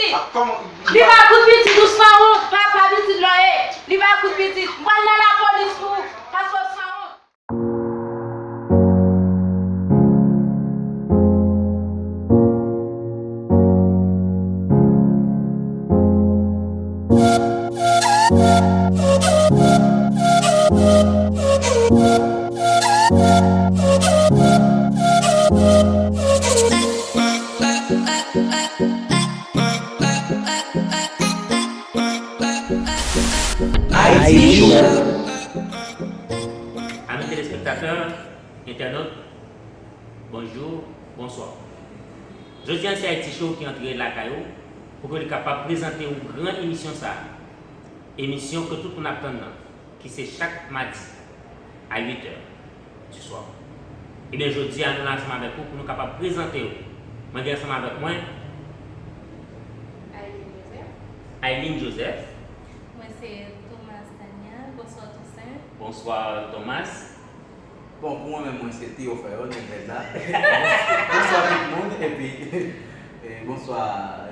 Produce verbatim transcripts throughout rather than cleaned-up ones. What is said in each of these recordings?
Li pa kout pitit, ou sanwont, papa pitit la w ye. Li pa kout pitit. M pral nan lapolis pou ou, paske w sanwont. Haiti Show. Ami telespektatè, entènot, bonjou, bonswa. Jodi a se Haiti Show ki antre lakay ou pou ke li kapab prezante ou gran emisyon sa a. Emisyon ke tout moun ap tann nan, ki se chak madi a uit è di swa. Ebyen, jodi a, nou la ansanm avèk ou pou nou kapab prezante ou. Mwen gen ansanm avèk mwen Aileen Joseph. Aileen Joseph. Mwen se Thomas Daniel. Bonswa, Toussaint. Bonswa, Thomas. Bon, pou mwen menm, mwen se Théophile Neveda. Bonswa tout moun, epi, e, bonswa,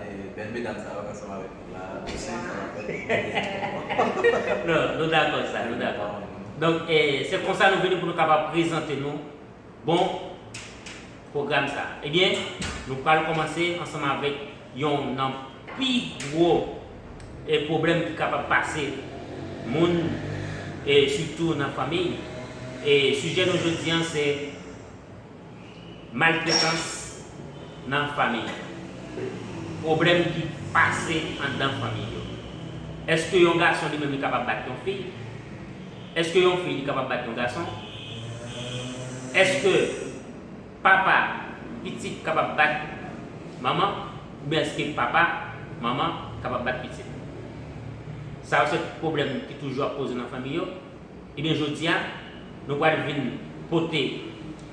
e, bèl medam sa yo k ansanm avèk nou la, Toussaint, sa va fè. Non, nou dakò sa, nou dakò. Donk, e, se konsa nou vini pou nou kapab prezante nou. Bon, pwogram sa. Ebyen, nou pral kòmanse ansanm avèk youn nan pi gwo, e, pwoblèm ki kapab pase moun, e, sitou nan fanmi. E sijè nou jodi a se maltretans nan fanmi. Pwoblèm ki pase anndan fanmi yo. Èske yon gason li menm li kapab bat yon fi? Èske yon fi li kapab bat yon gason? Èske papa pitit kapab bat manman? Oubyen èske papa, manman kapab bat pitit? Sa yo se pwoblèm ki toujou ap poze nan fanmi yo. Ebyen, jodi a, nou pral vin pote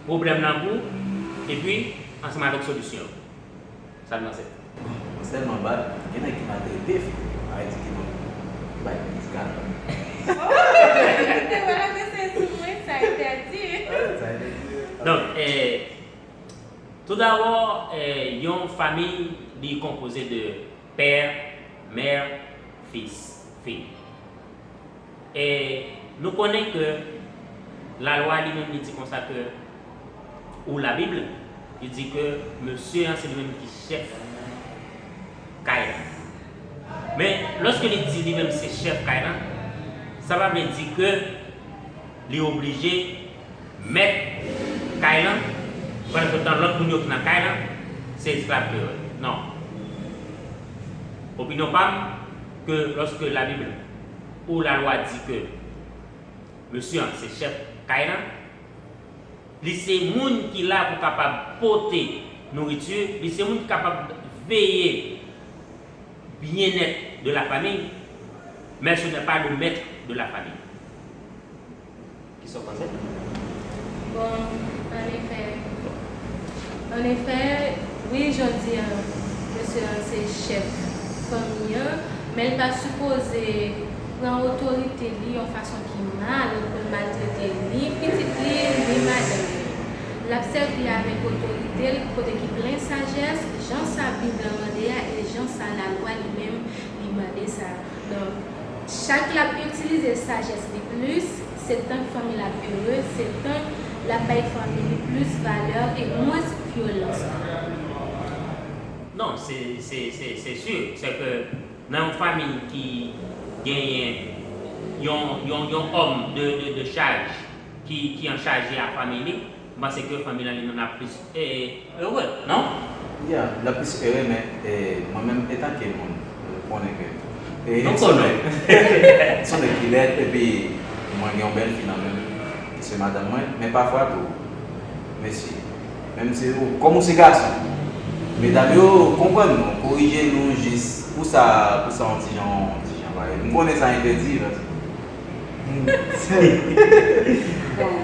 pwoblèm nan pou, epi ansanm avèk solisyon yo. Sa n panse? Bon, sèlman bat, gen nèg ki maltrete fi, sa vle di ki bon, yo bay plis kalòt. Te wè la mesye sou mwen, sa entèdi. Sa entèdi. Donk, eh, toudabò, eh, yon fanmi li konpoze de pè, mè, fis, fi. E nou konnen ke lalwa li menm li di konsa ke, ou Labib, li di ke mesye an se li menm ki chèf kay la. Men, lòske li di li menm se chèf kay la, sa pa vle di ke li oblije mèt kay lan, pandan se tan lòt moun yo ki nan kay lan, se esklav ke yo ye. Non. Opinyon pa m, ke lòske Labib ou lalwa di ke mesye an se chèf kay lan, li se moun ki la pou kapab pote nouriti, li se moun ki kapab veye byenèt de la famille, mais ce n'est pas le maître de la famille. Kisa w panse? Bon, anefè, anefè, wi, jodi a, mesye an se chèf fanmi an, men l pa sipoze pran otorite li yon fason ki mal pou l maltrete ni pitit li, ni madanm li. L ap sèvi avèk otorite l kote ki plen sajès, jan sa Bib lan mande a e jan sa lalwa li menm li mande sa. Donk, chak l ap itilize sajès li plis, se tank fanmi l ap ere, se tank l ap bay fanmi li plis valè e mwens vyolans. Non, se, se, se, se si. Se ke nan yon fanmi ki genyen yon, yon, yon òm de, de, de chaj ki, ki an chaje a fanmi li, m panse ke fanmi lan li menm ap plis, eh, ere, non? Ya, l ap plis ere, men, eh, mwen menm, etanke moun, ou konnen ke, eh, nou konnen. Son nèg ki lèd, epi mwen gen yon bèl fi nan men m, ki se madanm mwen, men pafwa tou, mesye, menm si ou, kòm ou se gason, medam yo, konprann nou, korije nou jis pou sa, pou sa yon ti jan, yon ti jan parèy. M konnen sa entèdi, paske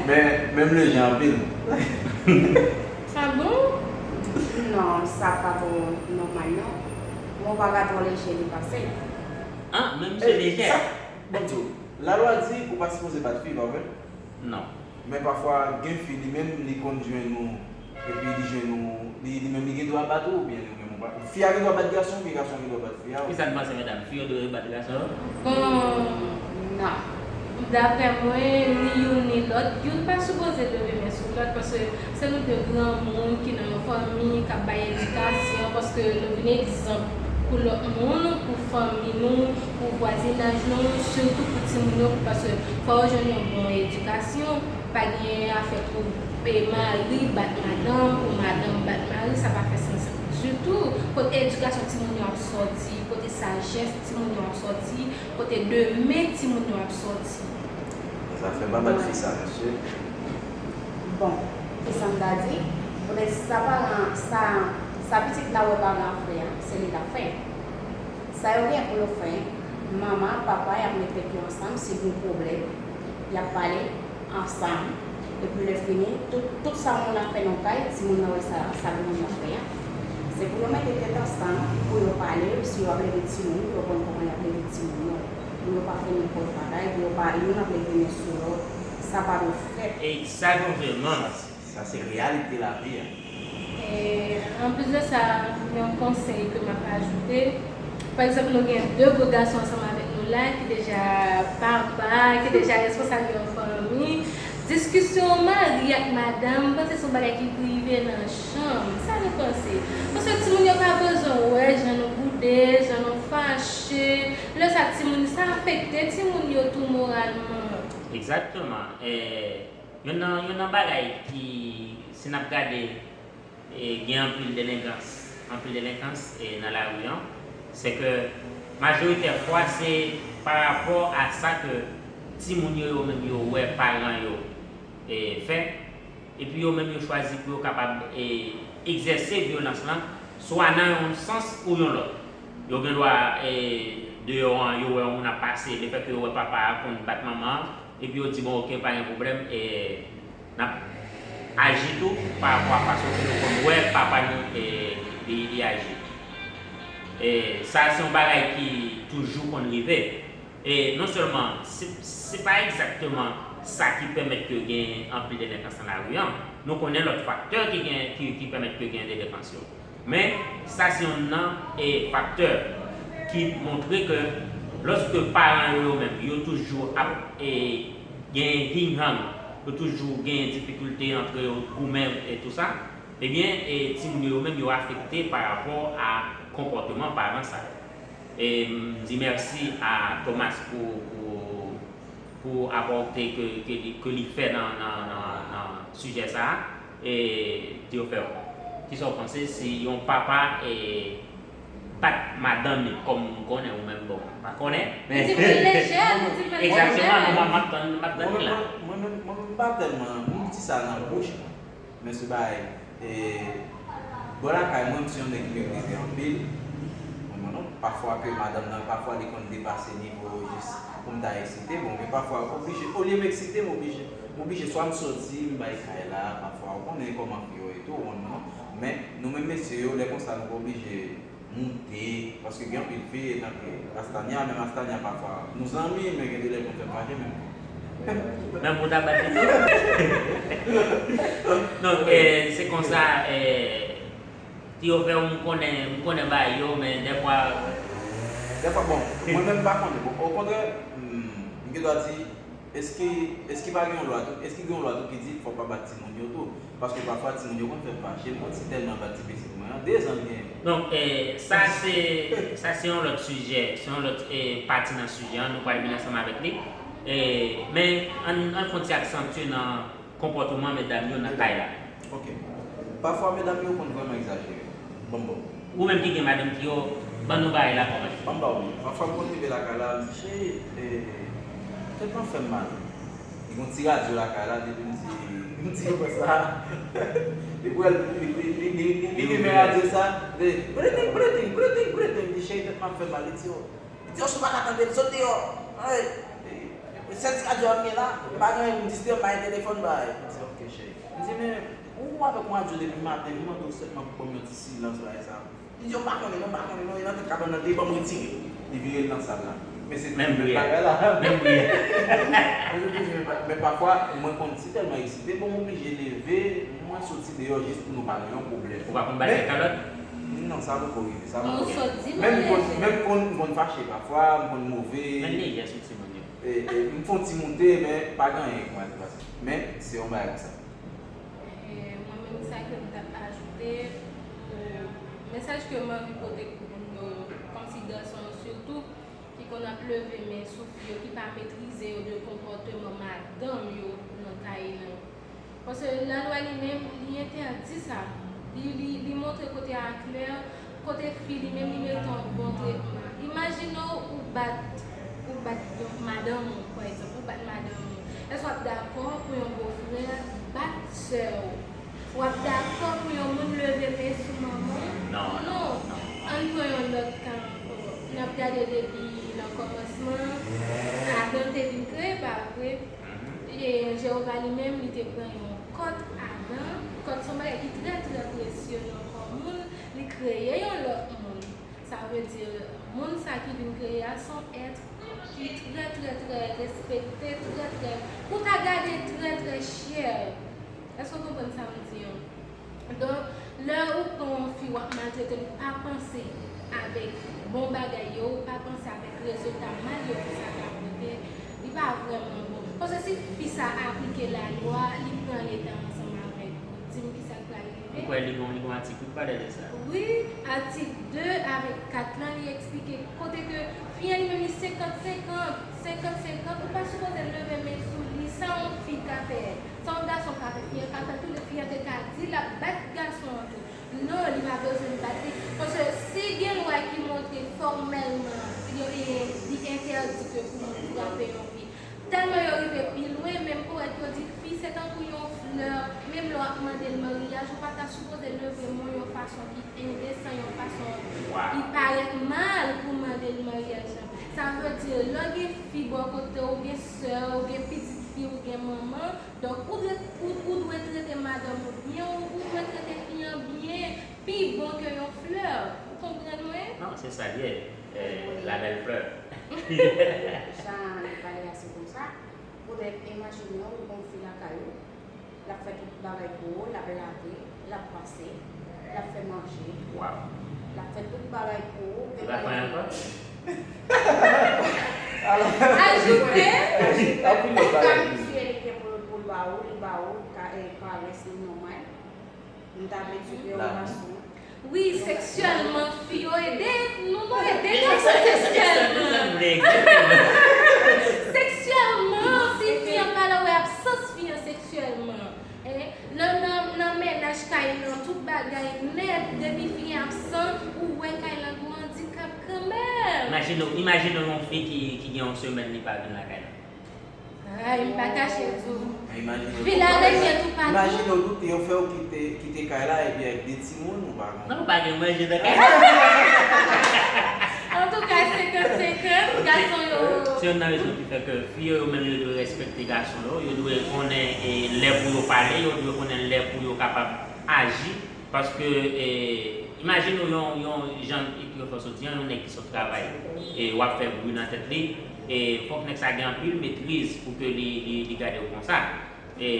Men, menm le jan anpil. Ah bon? Non, sa pa twò nòmal, non. Men w pa ka twò lejè depase. Ah, menm se lejè. Sa, bon, di w, lalwa di ou pa sipoze bat fi, pa vre? Non. Men pafwa, gen fi, li menm, li konn jwenn ou, epi li jwenn ou, li, li menm, li gen dwa bat ou, oubyen li menm, Fi a gen dwa bat gason oubyen gason gen dwa bat fi a? Kisa n panse, medam? Fi yo dwe bat gason yo? Bon, non. Daprè mwen, ni youn ni lòt, youn pa sipoze leve men sou lòt, paske se nou de granmoun ki nan yon fanmi k ap bay edikasyon, paske nou vin egzanp pou lòt moun, pou fanmi nou, pou vwazinaj nou, sitou pou timoun yo, paske fò yo jwenn yon bon edikasyon. Pa gen afè pou mari bat madanm, pou madanm bat mari, sa pa fè sans ditou. Kote edikasyon timoun yo ap sòti, kote sajès timoun yo ap sòti, kote demen timoun yo ap sòti. Zafè pa bat fi sa, mesye. Bon, kisa m ta di? Poutèt sa paran, sa, sa pitit la wè paran ap fè a, se li l ap fè. Sa yo gen pou yo fè, manman, papa y ap met tèt yo ansanm, si gen yon pwoblèm, y ap pale ansanm. Epi lè fini, tout, tout sa moun ap fè nan kay, timoun nan wè sa, sa granmoun nan fè a. Se pou yo mete tèt ansanm, pou yo pale, si yo ap leve timoun, pou yo konn kòman y ap leve timoun yo. Pou yo pa fè nenpòt bagay, pou yo pa youn ap leve men sou lòt, sa pa dwe fèt. Egzakteman. Sa se reyalite lavi a. E, anplis de sa, yon konsèy ke m ap ajoute, pa egzanp, nou gen de gwo gason ansanm avèk nou la ki deja papa, ki deja responsab yon fanmi. Diskisyon mari ak madanm, m panse se yon bagay ki prive nan chanm. Sa nou panse? Paske timoun yo pa bezwen wè jan nou boude, jan nou fache. Lè sa timoun, sa afekte timoun yo tou moralman. Egzakteman. Eh, Youn nan, youn nan bagay ki, si n ap gade, e, gen anpil delenkans, anpil delenkans e, nan lari an, se ke majorite fwa se pa rapò a sa ke timoun yo, yo menm yo wè paran yo e, fè, epi yo menm yo chwazi pou yo kapab e, egzèse vyolans lan, swa nan yon sans ou yon lòt. Yo gen dwa e, deyò an, yo wè yon moun ap pase, lefètke yo wè papa a konn bat manman an, epi yo di, bon, oke, pa gen pwoblèm, e, n ap aji tou pa rapò a fason ke nou konn wè papa nou e, li, li aji. E, sa se yon bagay ki toujou konn rive. E non sèlman, se, se pa egzakteman sa ki pèmèt ke gen anpil delenkans nan lari an, nou konnen lòt faktè ki gen, ki, ki pèmèt ke gen delenkans yo. Men, sa se yonn nan e, faktè ki montre ke lòske paran yo, yo menm, yo toujou ap e, gen hing-hang, yo toujou gen difikilte antre yo, goumen e tou sa, ebyen, e, timoun yo, yo menm, yo afekte pa rapò a konpòteman paran sa yo. E m di mèsi a Thomas pou, pou, pou apòte ke, ke, li, ke li fè nan, nan, nan, nan sijè sa a. E Théophile, kisa w panse si yon papa e, bat madanm li kòm m konnen ou menm, bon, m pa konnen, men. Li di m li lejè, li di m li lejè. Egzakteman, non, m ap tann, m ap tann li la. Mwen menm, mwen menm, m pa tèlman, m di sa nan bouch mwen. Men se bagay, e, bò lakay mwen, m se yon nèg ki meprize anpil. Mwen, mwen non, pafwa ke madanm nan, pafwa li konn depase nivo jis pou m ta eksite. Bon, men pafwa, oblije, olye m eksite, m oblije, m oblije swa m soti, m bay kay la, pafwa, ou konnen kòman fi yo ye tou, ou konn non. Men, nou menm mesye yo, lè konsa, nou pa oblije moute, paske gen anpil fi, etanke Astania, menm Astania pafwa nou zanmi, men gen de lè konn fè fache menm. Menm pou ta bat li tou. Donk, e, se konsa, e, Théophile, m konnen, m konnen bagay yo, men dèfwa. Dèfwa, bon, mwen menm m pa konnen. Bon, okontrè, m, m gen dwa di, Èske, èske pa gen yon lwa tou? Èske gen yon lwa tou ki di fò pa bat timoun yo tou? Paske pafwa timoun yo konn fè fache. M konn si tèlman bat ti pitit mwen an, dezan l genyen. Donk, e, sa se, sa se yon lòt sijè, se yon lòt e, pati nan sijè an, nou pral vin ansanm avèk li. E, men, ann, ann fè yon ti aksantye nan konpòteman medam yo nan kay la. Ok. Pafwa medam yo konn vrèman egzajere. Bon, bon. Ou menm ki gen madanm ki yo, ban nou bagay la kòman? Ban m ba w li. Pafwa m konn rive lakay la, m di, cheri, e, tèt mwen fè m mal. Li gen yon ti radyo lakay la, depi m di, m di yo konsa. Li pral, li, li, li, li, li limen radyo sa, li, breathing, breathing, breathing, breathing, li, cheri, tèt mwen ap fè m mal, li di, oh. Li di, oh, si w pa ka tande l, sot deyò. Hey, sèl ti radyo a m gen la, m pa gen anyen pou m distrè m, m pa gen telefòn, bay. M di, ok, cheri. M di, men, ou avèk yon radyo depi maten, m mande w sèlman pou ban m yon ti silans, bagay sa. Li di, yo, m pa konnen non, m pa konnen non, e nan tèt kabann nan, te ban m retire. Li vire l nan sal la. Men se toujou menm bagay la. Menm priyè. Men se toujou menm bagay. Men pafwa, mwen konn si tèlman eksite, bon, m oblije leve, mwen soti deyò jis pou nou pa gen yon pwoblèm. Ou pa konn bay tèt kalòt? Non, Sa poko rive, sa poko rive. Menm m konn, menm m konn, m konn fache pafwa, m konn move. Men lejè sou timoun yo. E, e, m fè yon ti moute, men pa gen anyen k mal pase. Men, se yon bagay konsa. E, mwen menm, sa ke m t ap ajoute, e, mesaj ke m anvi pote pou moun yo, kòmsi gason yo sitou, ki konn ap leve men sou fi yo, ki pa metrize yo de konpòteman madanm yo nan kay lan. Paske lalwa li menm, li entèdi sa. Li, li, li montre kote a klè, kote fi li menm, li merite yon bon tretman. Imajine w, ou bat, ou bat yon madanm ou, pa egzanp, ou bat madanm ou. Èske w ap dakò pou yon bofrè bat sè w? W ap dakò pou yon moun leve men sou manman w? Non, non, non. Ann pran yon lòt ka ankò. N ap gade depi nan kòmansman, Adan te vin kreye, pa vre? E Jewova li menm, li te pran yon kòt Adan. Kòt se yon bagay ki trè, trè presye nan kò moun. Li kreye yon lòt moun. Sa vle di, moun sa ki vin kreye a, se yon èt ki trè, trè, trè respekte, trè, trè, pou ta gade trè, trè chè. Èske w konprann sa m di an? Donk, lè ou pran yon fi, w ap maltrete l, ou pa panse avèk bon bagay yo, ou pa panse avèk rezilta mal yo ke sa ka pote, li pa vrèman bon. Paske si fi sa aplike lalwa, li pran leta ansanm avèk ou, di m kisa k pral rive? Ou kwè li gon, li gon atik wi k pale de sa? Wi, atik de avèk kat lan, li eksplike kote ke fi an li menm li senkant senkant, senkant senkant, ou pa sipoze leve men sou li, sa yon fi ka fè. Sa yon gason ka fè, fi an ka fè l tou, fi an te ka di l ap bat gason an tou. Non, li pa bezwen bat li. Paske si gen lwa ki montre fòmèlman, yo, e, li entèdi ke pou moun frape yon fi. Tèlman yo rive pi lwen, menm powèt yo di fi se tankou yon flè, menm lè w ap mande l maryaj, ou pa ta sipoze leve men w yon fason ki endesan, yon fason ki parèt mal pou mande l maryaj lan. Sa vle di, lè w gen fi bò kote w, gen sè w, gen pitit fi w, gen manman, Donk, ou dwe, ou, ou dwe trete madanm ou byen, ou, ou dwe trete fi an byen, pi bon ke yon flè. Ou konprann mwen? Non, se sa l ye. Eh, la belle fleur. Jan li pale a, se konsa. Poutèt, imajine w, ou gon fi lakay ou, l ap fè tout bagay pou ou, l ap lave, l ap pase, l ap fè manje. Waw. L ap fè tout bagay pou ou. Ou ta fè ankò? Ajoute. Anpil lòt bagay. Kòm si li gen pou, pou l ba ou, li ba ou, ka, eh, karès li nòmal. M ta vle di ke yon gason. Wi, seksyèlman, fi yo ede, nou, nou ede gason seksyèlman. Seksyèlman, si fi an pa la, wè absans fi an seksyèlman. Eh, nan, nan, nan mennaj kay lan, tout bagay nèt, depi fi an absan, ou wè kay lan gon andikap kanmenm. Imajine w, imajine w yon fi ki, ki gen yon semèn li pa vin lakay lan. Ay, m pa kache di w. Fi la rete toupatou. Imajine w doute, yo fè w kite, kite kay la, epi ak de timoun, ou pa konn. Non, ou pa gen manje nan kay la. Antouka, senkant senkant, gason yo. Se youn nan rezon ki fè ke fi yo, yo menm, yo dwe respekte gason yo, yo dwe konnen, e, lè pou yo pale, yo dwe konnen lè pou yo kapab aji, paske, e, imajine w yon, yon jan, e, ki yo fè w sot di an, yon nèg ki sot travay, e, w ap fè bri nan tèt li, e, fòk nèg sa gen anpil metriz pou ke li, li, li gade w konsa. E,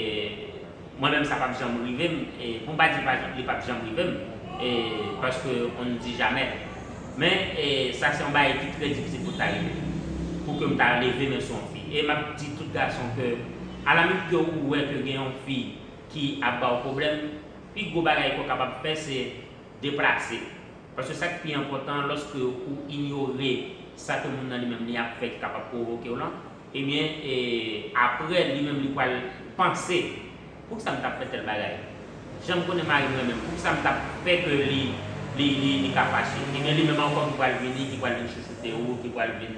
mwen menm, sa p ap janm rive m. E, pou m pa di pa janm, li p ap janm rive m. E, paske on ne dit jamais. Men, e, sa se yon bagay ki trè difisil pou ta rive. Pou ke m ta leve men sou yon fi. E m ap di tout gason ke, alamit ke ou wè ke gen yon fi ki ap ba w pwoblèm, pi gwo bagay ke w kapab fè, se deplase. Paske sa k pi enpòtan, lòske ou inyore sa ke moun nan li menm li ap fè ki kapab pwovoke w lan, ebyen, e, apre, li menm li pral panse, "Poukisa m t ap fè tèl bagay? Jan m konnen mari m renmen m, poukisa m t ap fè ke li, li, li, li ka fache?" Ebyen, li menm ankò ki pral vini, ki pral vin chouchoute ou, ki pral vin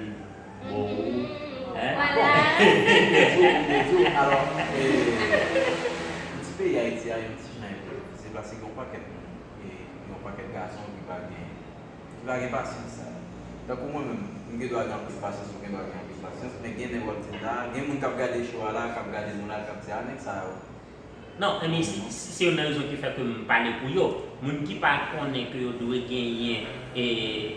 bo ou. Hein? Bon, m te di w, m te di w, alò, e, ti peyi Ayiti a, yon ti jan enpe, se paske gen yon pakèt moun, e, gen yon pakèt gason ki pa gen, ki pa gen pasyans sa. Tankou mwen menm, m gen dwa gen anpil pasyans, ou gen dwa gen anpil pasyans, men gen nèg w ap di la, gen moun k ap gade show a la, k ap gade nou la, k ap di, "A, nèg sa yo." Non, ebyen, se, se youn nan rezon ki fè ke m pale pou yo. Moun ki pa konnen ke yo dwe genyen, e,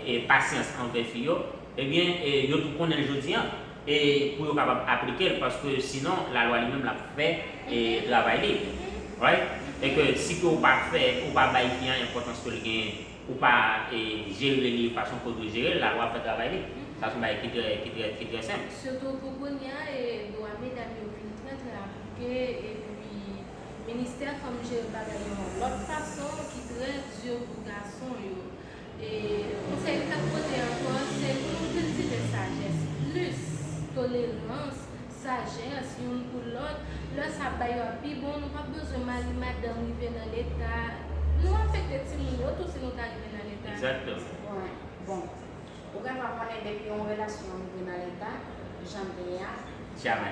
e, pasyans anvè fi yo, ebyen, e, yo tou konnen l jodi an. E pou yo kapab aplike l, paske sinon, lalwa li menm l ap fè, e, travay li. Right? E ke si ke ou pa fè, ou pa bay fi an enpòtans ke l genyen, ou pa e, jere li fason pou dwe jere l la, w ap fè travay li. Sa se yon bagay ki trè, ki trè, ki trè senp. Sitou pou kounye a, e, dwa medam yo vin trè, trè aplike, epi ministè fanm jere bagay yo yon lòt fason ki trè di pou gason yo. E konsèy m t ap pote ankò, se pou nou kiltive sajès plis, tolerans, sajès youn pou lòt. Lè sa bay yo ap pi bon, nou p ap bezwen mari madanm rive nan leta. Nou afekte timoun yo tou si nou ta rive nan leta. Egzakteman. Bon, ou gentan konnen depi yon relasyon rive nan leta, jan l te ye a, Jamè.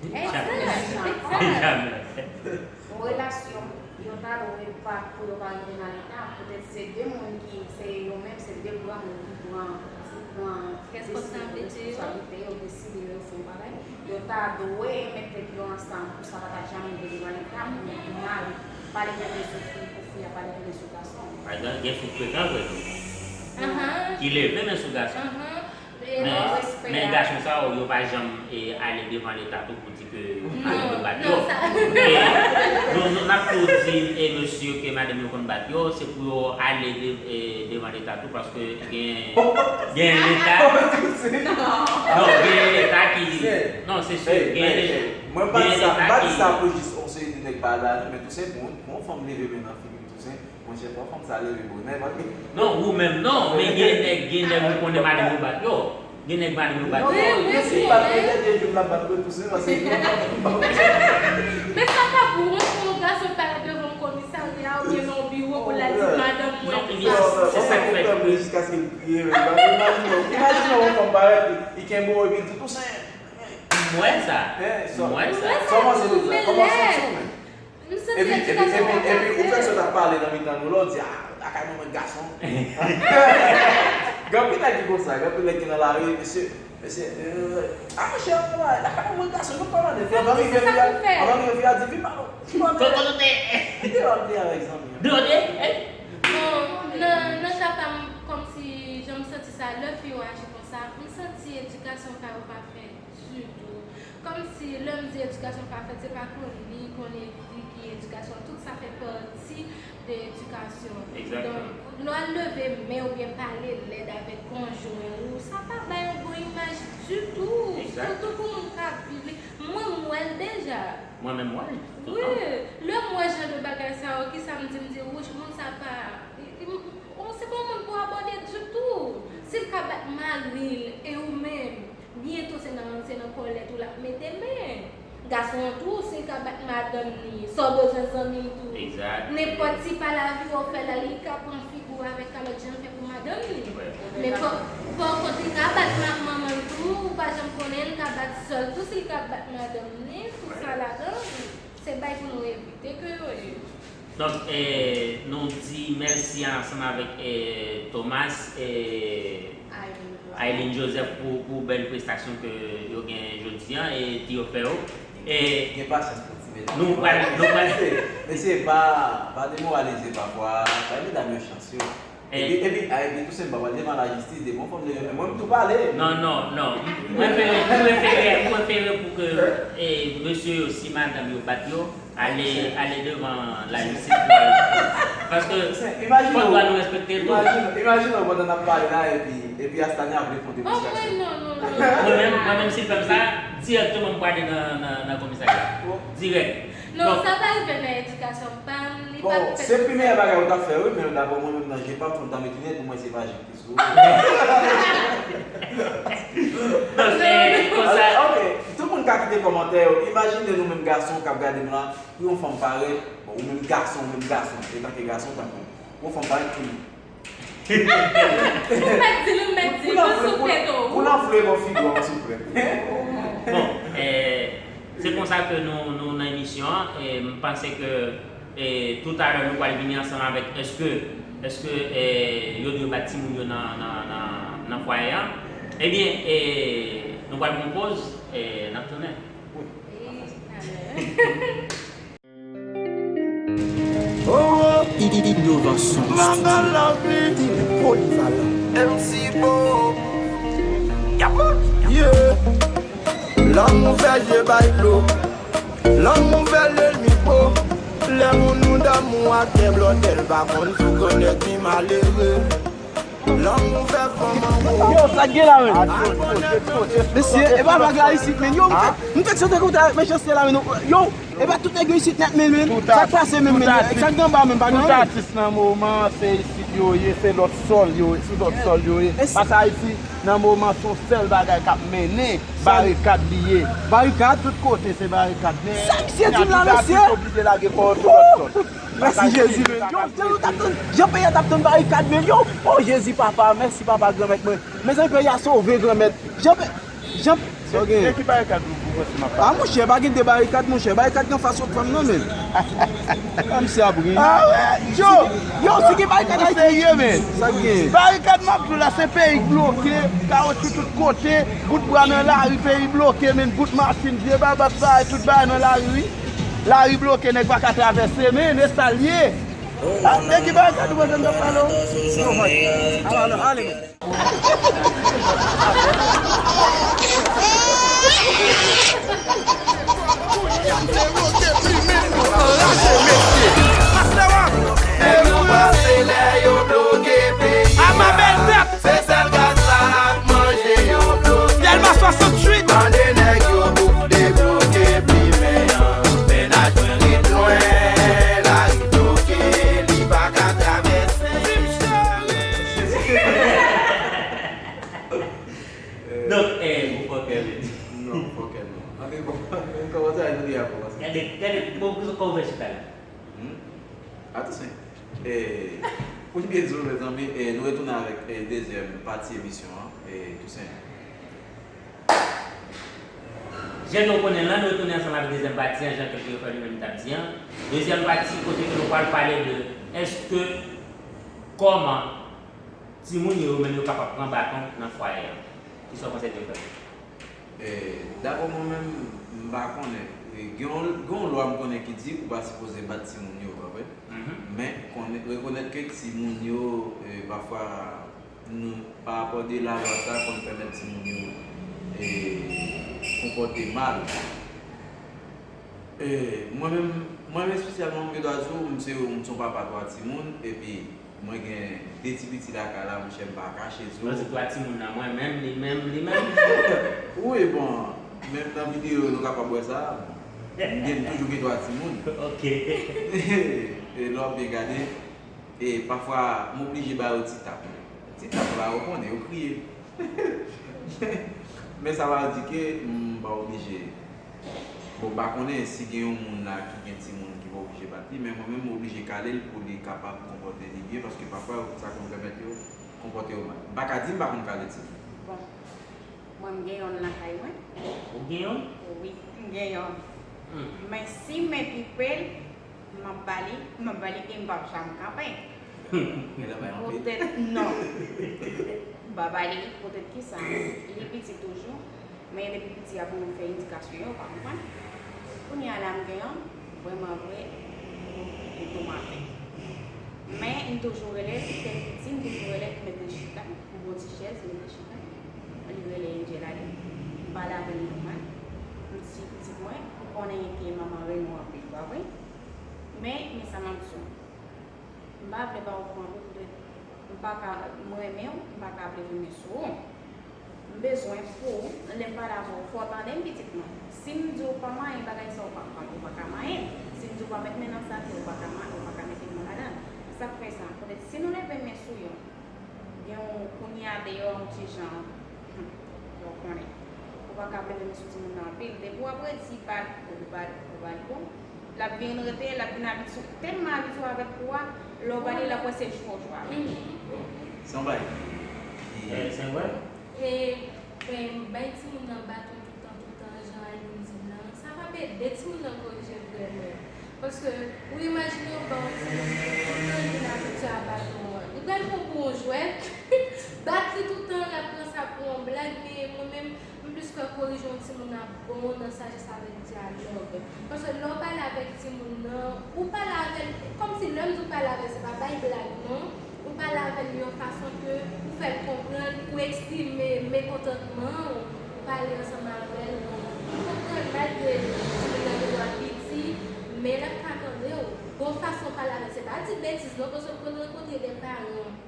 Exact, Jamè. exact. Jamè. Yon relasyon, yo ta dwe pa pou yo pa rive nan leta, poutèt se de moun ki, se yo menm, se de granmoun ki pran, ki pran Responsablite yo. Responsablite yo, deside yo fè yon bagay. Yo ta dwe met tèt yo ansanm pou sa pa ta janm rive devan leta, pou mari pa leve men sou fi, pou fi a pa leve men sou gason. Pa egzanp, gen fi frekan vre tou. Ahan. Ki leve men sou gason. Ahan. Men, men gason sa yo, yo pa janm e, ale devan leta tou pou di ke madanm yo bat yo. Non, sa. E, nou, nou, n ap tou di e, mesye ke madanm yo konn bat yo, se pou yo ale de, e, devan leta tou paske gen, gen leta. Non, gen leta ki. Non, se si. Gen leta. Mwen pa di sa, m pa di sa pou jis on seri de nèg pa la, men tou senpleman, yon fanm leve men nan figi m tou senpleman. Monchè, fò fanm sa leve bonè, paske. Non, ou menm non, men gen nèg, gen nèg ou konnen madanm yo bat yo. Gen nèg madanm yo bat yo. Non, non, gen si bat, men dènye jou m ap bat mwen tou se paske. Men sa pa pou wont pou yon gason parèt devan yon komisarya oubyen nan yon biwo pou l al di madanm mwen. Non, ebyen, se sa k fè ke. Jiskaske l kriye, men imajine, imajine yon fanm parèt, li kenbe w epi l di tou se. M wè sa. M wè sa. Kòman se tou sa? Kòman santi w menm? M santi Epi, epi, edikasyon epi, pa epi, ou fè pase. Sòt ap pale nan mitan nou la, w di, ah, lakay mwen mwen gason. Gen anpil nèg ki konsa, gen anpil nèg ki nan lari, mesye, mesye, euh, ah, monchè, lakay mwen mwen gason, nou pa mande. Anvan rive fi a, anvan rive fi a di, vin pa non. Vin pa non. Vin pa non, vin avèk zanmi an. Dode, eh? Bon, nan, nan ka pa m, kòmsi jan m santi sa, lè fi yo aji konsa, m santi edikasyon pa yo pa fèt ditou. Kòmsi lè m di edikasyon pa fèt, se pa konn li, konn ekri ki edikasyon, tout sa fè pati de edikasyon. Egzakteman. Donk, lè w al leve men oubyen pale lèd avèk konjwen ou, sa pa bay yon bon imaj ditou. Egzakteman. Sitou pou moun k ap viv li. Mwen, m wè l deja. Mwen menm, mwen, Wi, lè m wè jan de bagay sa yo, kisa m di, m di, wouch, moun sa pa, oh, se pa yon moun pou abòne ditou. Si l ka bat mari l, e ou menm, byento se nan, se nan kòlèt ou l ap mete men. Gason an tou, si l ka bat madanm li, sa w bezwen zanmi l tou. Nenpòt ti pale avè w fè la, li ka pran figi w avèk kalòt jan l fè pou madanm li. Men pa, pa kont, li ka bat ma, manman l tou, ou pa janm konnen, li ka bat sè l tou, si l ka bat madanm li, tout sa ladan, se bay pou nou evite ke yo ye. Donk, eh, nou di mèsi ansanm avèk eh, Thomas e Aileen Joseph pou, pou bèl prestasyon ke yo gen jodi an e ti yo fè yo. E Gen pasyans pou ti medam. Nou pral, nou pral. Mesye, pa, pa demoralize pafwa, bay medam yo chans yo. Epi, epi, a, epi tou senpleman, pral devan lajistis, devan fanm de, men mwen m tou pale. Non, non, non. M prefere, m prefere, m prefere pou ke eh, mesye yo, si madanm yo bat yo, ale, ale devan lajistis pou al. Paske fòk dwa nou respekte tou. Imajine, imajine w pandan n ap pale la, epi, epi Astania ap vle fè yon demonstrasyon. Oh, mwen, non, non, non. Mwen menm, mwen menm, si l fè m sa, dirèkteman m prale nan, nan, nan komisarya. Dirèk. Non, sa pa rive nan edikasyon pa m, li pa Bon, se pi meyè bagay ou t ap fè, wi, men daprè mwen menm nan je pa m, fò m ta met linèt pou mwen se pa je ki sou. Non, se konsa. Ok, tout moun ka kite kòmantè yo. Imajine nou menm gason k ap gade m la, pou yon fanm parèt, bon, ou menm gason, ou menm gason, etanke gason, tankou yon fanm parèt ki Ou mèt di l, ou mèt di l, mwen soufle tou. Pou l anfle bò figi w, mwen soufle. Bon, eh, se konsa ke nou, nou nan emisyon an. E m panse ke eh, toutalè nou pral vini ansanm avèk èske, èske eh, yo dwe bat timoun yo nan, nan, nan, nan fwaye an. Ebyen, eh, nou pral pran poz, eh, n ap tounen. Oh, inovasyon, style polivalan. M C Bo. Yeah. Lang ouvè, je bay dlo. Lang ouvè, lènmi po. Lè moun ou damou ak kè blòdè, l pa konn sou grann nèg pi malere. Lanmou fè fanm anwo. Yo, sa k gen la menm? Mesye, e pa vag la isit, men. Yo, m fèk, m fèk sante kontre avèk mechanste la, men. Yo, e pa tout nèg yo isit nèt, men, men. Sa k pase menm, men? Sa k gen anba menm, pa gen anyen. Tout atis nan moman, se isit yo ye, se lòt sòl yo, sou lòt sòl yo ye. Paske Ayiti, nan moman, se yon sèl bagay k ap mennen, barikad li ye. Barikad? Tout kote, se barikad. Men, sa misye di m la, mesye? Tout atis oblije lage kò yo sou lòt sòl. Mèsi Jezi, men. Yo, jan nou t ap tann, jan peyi a t ap tann barikad, men. Yo, o Jezi, papa, mèsi, papa, Granmèt mwen. Mezanmi, peyi a sove, Granmèt. Jan pe-, jan, sa w gen? De ki barikad ou, ou panse m ap pale? A, monchè, pa gen de barikad, monchè. Barikad ki anfas Rockfam nan, men. A, misye ap ri. A, wè, yo! Yo, si gen barikad Ayiti, serye, men. Sa k gen? Barikad m ap di w la, se peyi k bloke, kawotchou tout kote, bout bwa nan lari, peyi bloke, men, bout machin, vye babab, sa, tout bagay nan lari, wi. Lari bloke, nèg pa ka travèse, men, e sa l ye. A, de ki bagay ou panse m t ap pale w? Yo, man. Ale, ale, ale, men. A ma bèl tèt! Se sèl gaz la ak manje yo bloke. Dèlma swasanntuit. Mande nèg yo pou debloke plimen an. Mennaj mwen ret lwen, lari bloke, li pa ka travèse. Donk, eh, ou fòkè, men. Non, fòkè, non. Anben, bon, kòmanse a jodi a kòmanse. Gade, gade, bon, kòman w fè chita la? Hmm? Atousen. Eh, pou n byen di w, mezanmi, eh, nou retounen avèk, eh, dezyèm pati emisyon an, eh, Tousen. Jan nou konnen l la, nou retounen ansanm avèk dezyèm pati an, jan kèk jou fè nou menm t ap di an. Dezyèm pati kote ke nou pral pale de èske, kòman timoun yo, yo menm yo kapab pran baton nan fwaye an. Kisa w panse de fè? Eh, dapre mwen menm, m pa konnen. Eh, gen yon, gen yon lwa m konnen ki di ou pa sipoze bat timoun yo, pa vre? Mhm. Men, konnen, rekonèt ke timoun yo, eh, pafwa, nou, pa rapò de lalwa sa, konn pèmèt timoun yo, eh, konpòte mal. Eh, mwen menm, mwen menm espesyalman, m gen dwa di w, m se, m se yon papa twa timoun, epi mwen gen de ti piti lakay la, monchè, m pa kache di w. Mwen se twa timoun nan mwen menm, li menm, li menm. Wi, bon, menm nan videyo yo, nou kapab wè sa. M gen, m toujou gen twa timoun. Ok. E lè w ap byen gade, e pafwa, m oblije ba yo ti tap. Ti tap la, ou konnen, yo kriye. Men sa pa di ke m pa oblije. Bon, m pa konnen si gen yon moun la ki gen timoun ki pa oblije bat li, men mwen menm, m oblije kale l pou li kapab konpòte li byen, paske pafwa, sa konn pèmèt yo konpòte yo mal. M pa ka di m pa konn kale timoun. Bon, mwen, m gen yonn lakay mwen. Ou gen yonn? Wi, m gen yonn. Hmm. Men si m enpipe l, m ap ba li, m ap ba li e m p ap janm kanpe. Poutèt, non. M pa ba li, poutèt kisa? Li piti toujou, men depi piti a pou nou fè edikasyon yo, ou pa konprann? Kounye a la, m gen yon vrèman vre gwo estomak. Men, m toujou rele l, lè l piti, m toujou rele l, mete chita, m pran yon ti chèz, mete chita. Li rele Angel ale. M pale avè l nòmal. M di, pitit mwen, ou konnen ke manman renmen w anpil, pa vre? Men, men sa m ap di w. M pa vle ba w kò anpil poutèt m pa ka, m renmen w, m pa ka vle vin sou ou. M bezwen pou, lè m pale avè w, fò w tande m, pitit mwen. Si m di w pa manyen bagay sa, ou pa, ou pa ka manyen l. Si m di w pa met men nan sa, ou pa ka ma-, ou pa ka mete men w ladan l. Sa k fè sa? Poutèt si nou leve men sou youn, gen yon kounye a deyò yon ti jan, hmm, bon, konnen. Ou pa ka vle vin sou timoun nan anpil. Depi w ap redi ba l, ou ba l, ou ba l kou, l ap vin rete, l ap vin abitye, tèlman abitye avèk kou a, lè w ba li, l ap wè se jwèt w jwe avè l. Se yon bagay ki... Eh, se vre? E, e, bay timoun nan baton toutan, toutan, jan Aline di l lan, sa p ap ede timoun nan korije vrèman. Paske, ou imajine w ba yon timoun, toutan li vin abitye a baton an. Li pral pran pou yon jwèt, bat li toutan, l ap pran sa pou yon blag, men mwen menm, m plis kwè korije yon timoun ap bon nan sajès avèk dyalòg. Paske lè w pale avèk timoun nan, ou pale avè l, kòmsi lè m di w pale avè l, se pa bay blag non. Ou pale avè l yon fason ke ou fè l konprann, ou eksprime mekontantman w, ou pale ansanm avè l, ou konprann malgre timoun nan gen dwa piti, men l ap ka tande w. Yon fason pale avè l, se pa di betiz non, paske m konn rankontre de paran,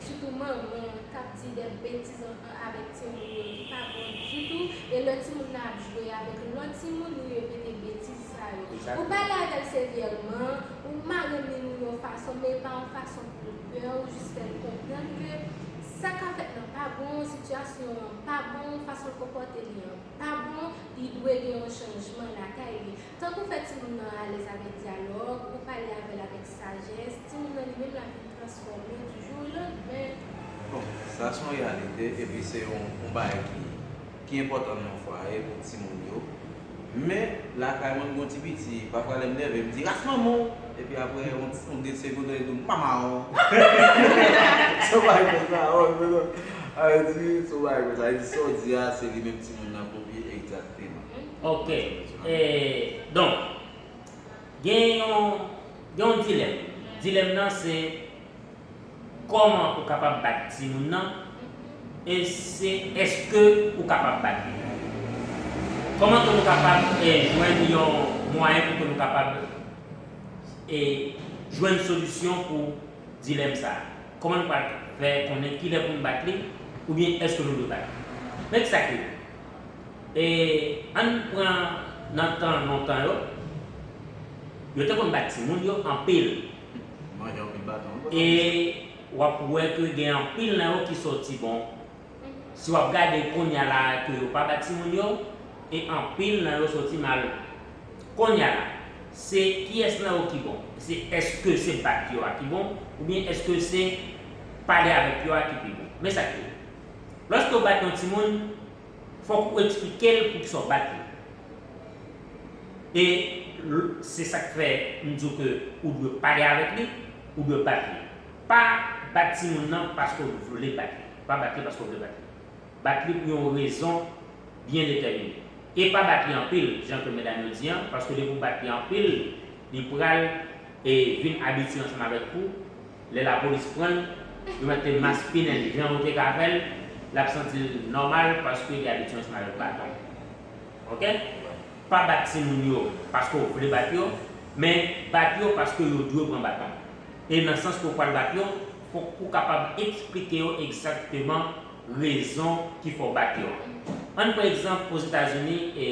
sitou manman, k ap di de betiz an, an, avèk timoun yo ki pa bon ditou, e lè timoun nan ap jwe avèk lòt timoun, li repete betiz sa yo. Ou pale avè l sevyèman, ou mare men l yon fason, men pa yon fason pou l pè, ou jis fè l konprann ke sa k ap fèt lan pa bon, sitiyasyon an pa bon, fason l konpòte li an pa bon, li dwe gen yon chanjman lakay li. Tank ou fè timoun nan alèz avèk dyalòg, ou pale avè l avèk sajès, timoun nan li menm l ap vin transfòme di jou o landmen. Bon, sa se yon reyalite, epi se yon, yon bagay ki, ki enpòtan nan yon fwaye pou timoun yo. Men, lakay mwen, m gen yon ti piti, pafwa lè m nève, m di, "Ras manman w!" Epi apre, yon, yon de segonn, li di, "Manman w!" Se yon bagay konsa, wi, men non. Sa vle di, se yon bagay konsa. Li di, sa w di a, se li menm timoun nan kopye egzakteman. Ok. E, donk, gen yon, gen yon dilèm. Dilèm nan se kòman ou kapab bat timoun nan e se èske ou kapab bat li. Kòman ke nou kapab e, jwenn yon mwayen pou ke nou kapab e, jwenn solisyon pou dilèm sa a? Kòman nou pral fè konnen kilè pou nou bat li oubyen èske nou dwe bat li? Men ki sa k rive. E ann pran nan tan lontan yo, yo te konn bat timoun yo anpil. Manje anpil baton. E w ap wè ke gen anpil nan yo ki sòti bon. Si w ap gade kounye a la ke yo pa bat timoun yo, e anpil nan yo sòti mal. Kounye a la, se kiyès nan yo ki bon? Se èske se bat yo a ki bon, oubyen èske se pale avèk yo a ki pi bon? Men sa k rive. Lòske w bat yon timoun, fòk ou eksplike l poukisa w bat li. E l- se sa k fè m di w ke ou dwe pale avèk li, ou dwe bat li. Pa bat timoun nan paske w vle bat li. Pa bat li paske w vle bat li. Bat li pou yon rezon byen detèmine. E pa bat li anpil, jan ke medam yo di an, paske depi w bat li anpil, li pral e vin abitye ansanm avèk ou. Lè lapolis pran l, yo mete maspinen l jan yo te ka fè l, l ap santi l nòmal paske li abitye ansanm avèk baton. Ok? Pa bat timoun yo paske w vle bat yo, men bat yo paske yo dwe pran baton. E nan sans ke w pral bat yo, fòk ou kapab eksplike yo egzakteman rezon ki fè w bat yo. Ann pran egzanp, Ozetazini, e,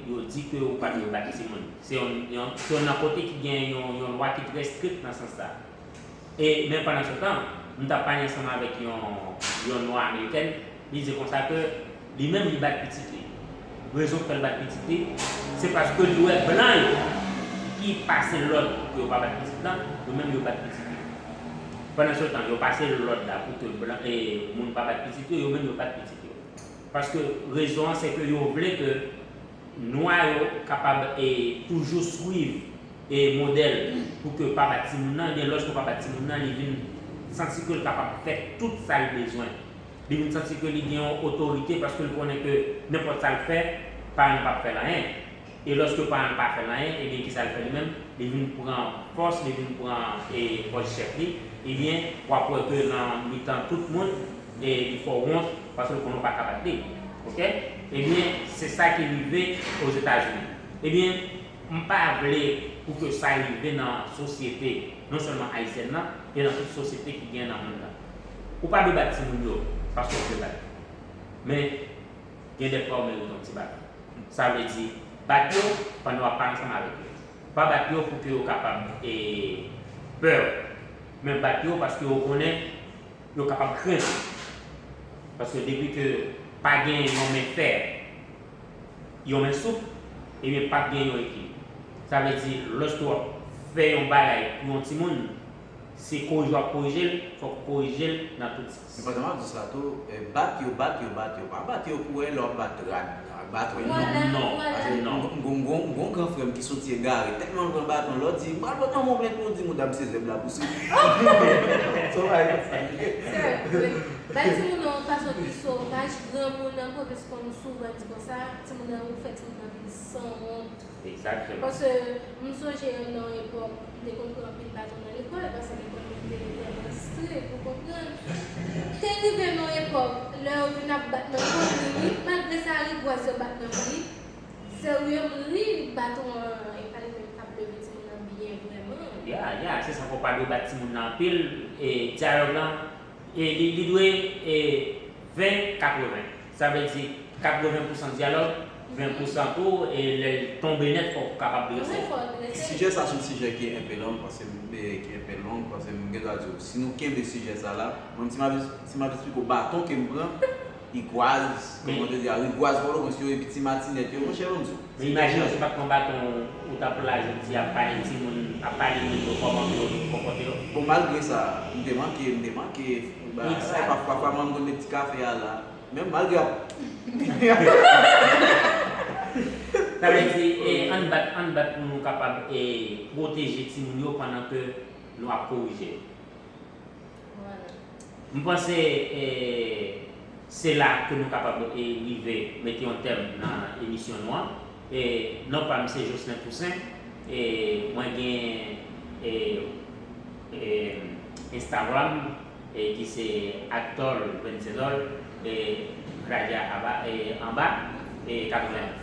yo di ke ou pa dwe bat timoun. Se yon, yon, se yon nan kote ki gen yon, yon lwa ki trè strik nan sans sa. E, men pandan se tan, m t ap pale ansanm avèk yon, yon nwa amerikèn, li di konsa ke li menm li bat pitit li. Rezon k fè l bat pitit li, se paske li wè blan yo ki pase lòd pou ke yo pa bat pitit lan, yo menm yo bat pitit yo. Pandan se tan, yo pase lòd la pou ke blan, e, moun pa bat pitit yo, yo menm yo bat pitit yo. Paske rezon an, se ke yo vle ke nwa yo kapab e toujou swiv e modèl pou ke pa bat timoun nan, ebyen lòske w pa bat timoun nan, li vin santi ke l kapab fè tout sa l bezwen. Li vin santi ke li gen yon otorite paske l konnen ke nenpòt sa l fè, paran l p ap fè l anyen. E lòske paran l pa fè l anyen, ebyen kisa l fè li menm? Li vin pran fòs, li vin pran e, pòz chèf li. Ebyen, w ap wè ke nan mitan tout moun, e, li fè w wont paske l konnen w pa ka bat li. Ok? Ebyen, se sa ki rive Ozetazini. Ebyen, m pa vle pou ke sa rive nan sosyete, non sèlman ayisyèn nan, men nan tout sosyete ki gen nan mond lan. Ou pa dwe bat timoun yo paske w vle bat yo. Men, gen de fwa ou merite yon ti baton. Sa vle di, bat yo pandan w ap pale ansanm avèk yo. Pa bat yo pou ke yo kapab e, pè w, men bat yo paske yo konnen yo kapab krenn ou. Paske depi ke pa gen yon men fè, yon men soup, ebyen p ap gen yon ekilib. Sa vle di, lòske w ap fè yon bagay pou yon timoun, se korije w ap korije l, fòk ou korije l nan tout sans. Men pandan w ap di sa tou, e, bat yo, bat yo, bat yo, pa bat yo pou wè lè w ap bat rad, bat rad. Non, non, non. M gon, m gon, m gon gran frè m ki soti egare, tèlman l pran baton, lòt di, "M pral pote yon plent pou w di mouda m se zèb la pou sou." Se yon bagay konsa li ye. Se vre. Bay timoun nan yon fason ki sovaj, granmoun nan pwovens konn souvan di konsa, timoun nan, ou fè timoun nan vin sanwont. Egzakteman. Paske m sonje nan yon epòk, m te konn pran anpil baton nan lekòl, paske lekòl mwen te vrèman strik, ou konprann. Te rive nan yon epòk, lè yo vin ap bat nan kòm li, wi, malgre sa rigwaz yo bat nan kòm li, serye m ri, baton an, e pa li menm k ap leve timoun nan byen vrèman. Ya, ya, se sa, fò pa dwe bat timoun nan anpil. E dyalòg lan, e li, li dwe, e ven katreven. Sa vle di katreven pousan dyalòg, ven pousan tou, e lè l tonbe nèt, fò w kapab drese. Sijè sa se yon sijè ki enpe long, paske m, e, ki enpe long, paske m gen dwa di w, si nou kenbe sijè sa la, mwen, si m ap, si m ap esplike w baton ke m pran, rigwaz, kòman te di a, rigwaz Pòtoprens yo, epi ti matinèt yo, monchè, ban m di w. Men imajine w, si w pa t pran baton, ou t ap la jodi ap pale timoun, ap pale moun yo kòman pou yo konpòte yo. Bon, malgre sa, m te manke, m te manke, ba, pafwa, pafwa, mwen, m konn de ti kafe a la. Menm malgre ap. Sa vle di, e, ann bat, ann bat pou nou kapab, e, pwoteje timoun yo pandan ke nou ap korije yo. M panse, e, se la ke nou kapab, e, rive mete yon tèm nan emisyon nou an. E, non pa m se Jocelyn Toussaint. E, mwen gen, e, e, Instagram, e, ki se Actol Vencedol, e, Radia aba, e, anba, e, katreven.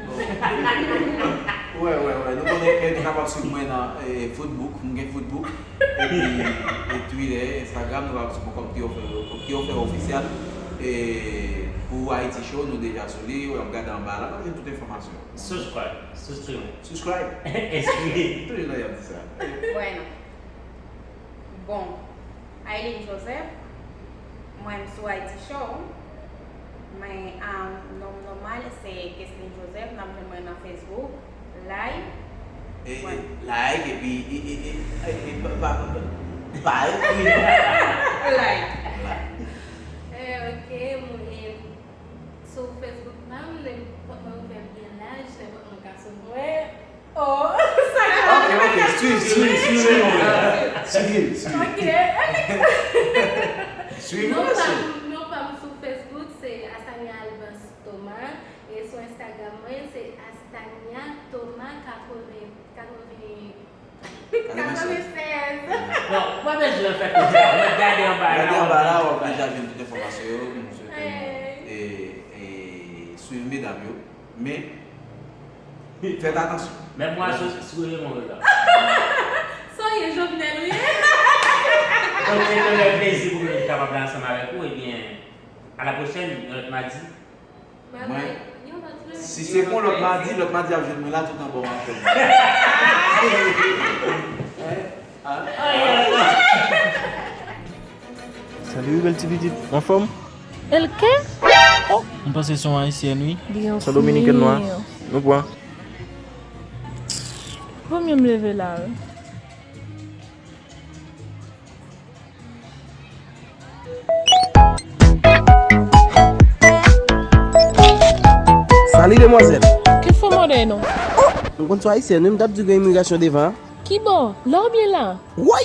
Wè, wè, wè. Nou konnen ke nou kapab swiv mwen nan, e, Footbook. Mwen gen Footbook. Epi, e, Twitter, Instagram, nou kapab swiv mwen kòm Théophile, kòm Théophile Official. E, pou Haiti Show, nou deja sou li. W ap gade anba la, w ap jwenn tout enfòmasyon. Subscribe. Subscribe. Subscribe. Enskri. Toujou nan y ap di sa. Bueno. Bon. Aileen Joseph, mwen m sou Haiti Show, men, um, non m nòmal se Kesline Joseph, n ap jwenn mwen nan Facebook, Like. E, e, like, epi, e, e, e, e, e, pa, pa, pa, pa ekri. Like. Like. Eh, ok, mwen, e, sou Facebook pa m, nenpòt mwen ouvè byen laj, nenpòt mwen ka sou mwen. Oh, sa ka. Ok, ok, swiv, swiv, swiv, swiv, swiv. Ok. Swiv, non, pa m, non, pa m sou Facebook, se Asania Alvance Thomas, e sou Instagram mwen, se Asania Thomas katreven, katreven, katreven sèz. Non, w pa bezwen fè konsa. W ap gade anba la. Gade anba la, w ap deja jwenn tout enfòmasyon yo. Nou swete nou, e, e, swiv medam yo. Men, fèt atansyon. Men mwa sou, sou Raymond la. Sa w ye, Jovenel, ou ye? Donk, se yon plezi pou mwen kapab la ansanm avèk ou. Ebyen, a la pwochèn, yon lòt madi. Mwen, si se pou lòt madi, lòt madi ap jwenn mwen la tout anba yon machann. Hein? Ah. Salut, bèl ti pitit. Anfòm? El qué? Oh, m panse se yon ayisyèn, wi. Se yon dominikèn nwa. Nou pran. Vo mye m leve la, wi. Salut, demwazèl. Ki fo mòdèy non? Oh, m konn se yon ayisyèn, wi, m t ap di w gen imigrasyon devan an. Ki bò? La oubyen la? Woy!